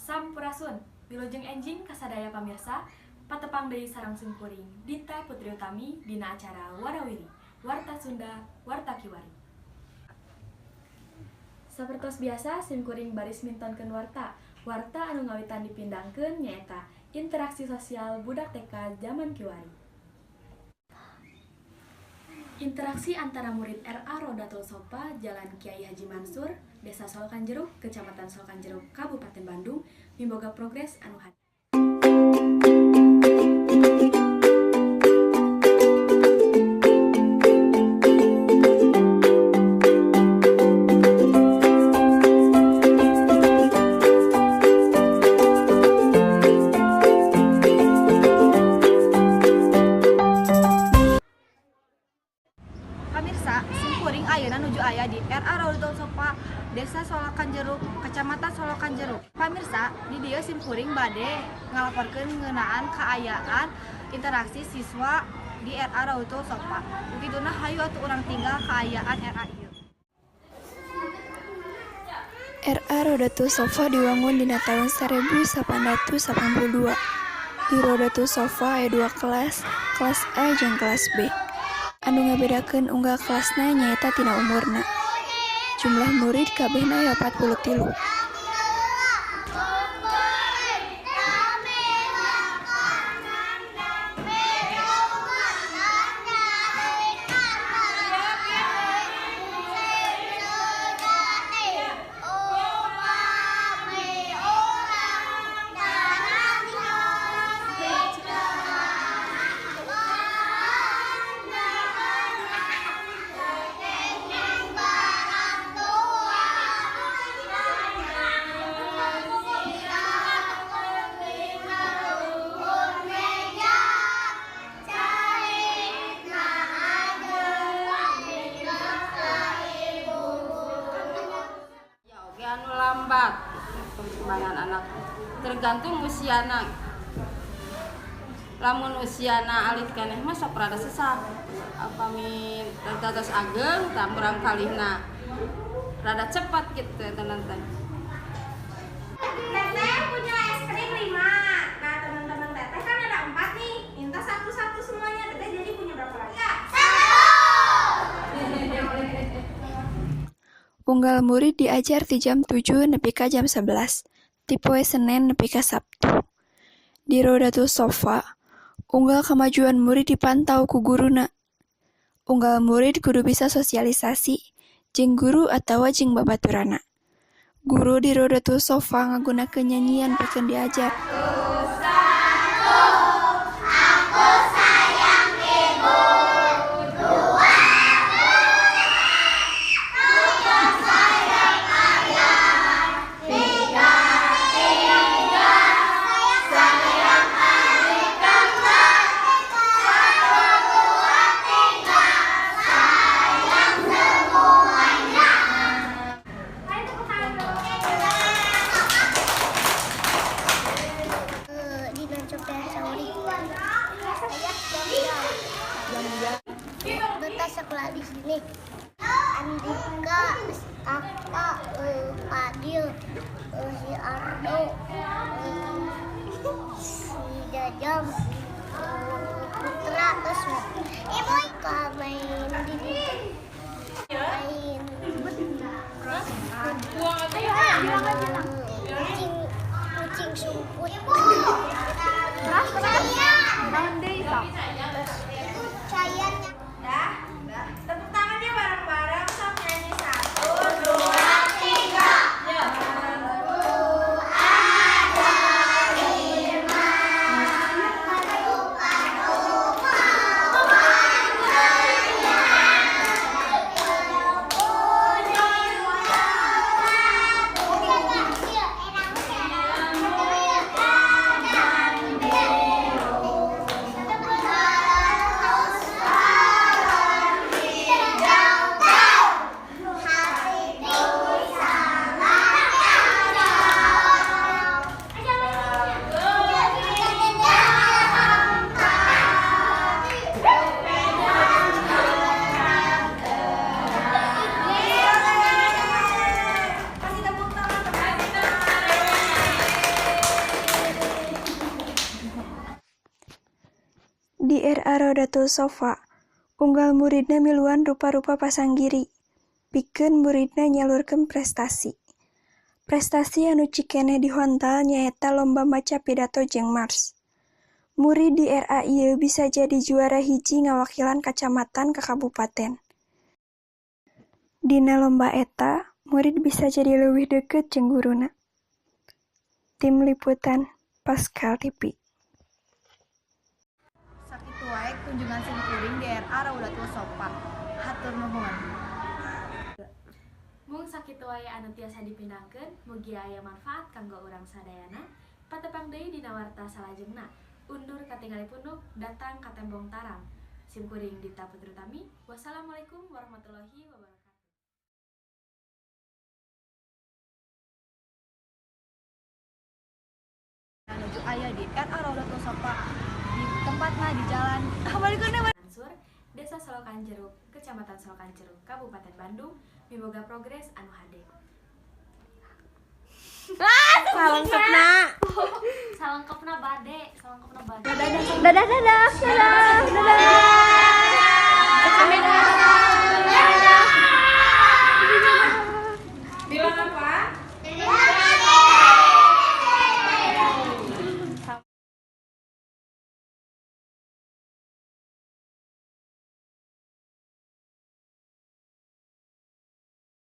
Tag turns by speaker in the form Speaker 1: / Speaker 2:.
Speaker 1: Sampurasun, wilujeng enjing kasadaya pamirsa, patepang deui sareng simkuring Dita Putri Utami dina acara Warawiri, Warta Sunda, Warta Kiwari. Sapertos biasa simkuring baris mintonkeun warta. Warta anu ngawitan dipindangkeun nyaeta interaksi sosial budak TK zaman kiwari. Interaksi antara murid RA Rodatul Sopa, Jalan Kiai Haji Mansur, Desa Solokan Jeruk, Kecamatan Solokan Jeruk, Kabupaten Bandung, miboga progres anu hade.
Speaker 2: Pamirsa, simkuring ayeuna nuju aya di RA Rodatul Sopa, Desa Solokan Jeruk, Kecamatan Solokan Jeruk. Pamirsa, di dieu simkuring bade ngalaporkeun ngeunaan kaayaan interaksi siswa di RA Rodatul Sopa. Ukituna hayu atuh urang tinggal kaayaan RA ieu.
Speaker 3: RA Rodatul Sofa diwangun dina taun 1882. Di Rodatul Sofa aya dua kelas, kelas A jeung kelas B. Anu ngabedakeun unggal kelasna nyaeta tina umurna. Jumlah murid kabehna aya 43.
Speaker 4: Ya oke, anu lambat perkembangan anak tergantung usiana. Lamun usiana alit keneh mah sok rada sesah, upami dados ageng tah murang kalihna rada cepat gitu tenan teh.
Speaker 5: Teteh punya es krim 5. Nah, teman-teman Teteh kan ada 4 nih. Minta satu-satu semuanya. Teteh jadi punya berapa lagi? Ya, 1.
Speaker 3: Unggal murid diajar ti jam 7 nepi ka jam 11, ti poe Senen nepi ka Sabtu. Di Rodatul Sofa, unggal kamajuan murid dipantau ku guruna. Unggal murid kudu bisa sosialisasi jeung guru atawa jeung babaturanna. Guru di Rodatul Sofa ngagunakeun nyanyian pikeun diajar.
Speaker 5: Ayo tepuk tangan dulu.
Speaker 6: Dina Copiasari. Betah sekolah di sini. Andika, Kakak, Fadil, si Ardo, si Jajam, Putra, terus Ibu main di main kucing kucing sumput. Saya
Speaker 5: Dah. Tepuk tangannya bareng-bareng. Sok nyanyi 1, 2, 3.
Speaker 6: Iya.
Speaker 3: RA Roudlatul Shofa, unggal muridna miluan rupa-rupa pasanggiri, pikeun muridna nyalurkeun prestasi. Prestasi anu cikeneh dihontal nyaeta lomba maca pidato jeung mars. Murid di RA ieu bisa jadi juara hiji ngawakilan kacamatan ka kabupaten. Dina lomba eta, murid bisa jadi leuwih deukeut jeung guruna. Tim Liputan Paskal TV.
Speaker 2: Sakitu wae kunjungan simkuring di RA Roudlatul Shofa. Hatur nuhun.
Speaker 1: Mung sakitu wae anu tiasa dipindangkeun, mugi aya manfaat kanggo urang sadayana. Patepang deui dina warta salajengna. Undur katingali punduk, datang katembong tarang. Simkuring Dita Putri Utami. Wassalamualaikum warahmatullahi wabarakatuh.
Speaker 2: Menuju aya di RA Roudlatul Shofa, di tempatna di jalan
Speaker 1: Mansur, Desa Solokan Jeruk, Kecamatan Solokan Jeruk, Kabupaten Bandung, miboga progres anu hade.
Speaker 5: Salengkepna.
Speaker 1: Salengkepna bade, salengkepna bade.
Speaker 5: Dadah, dadah, dadah, dadah.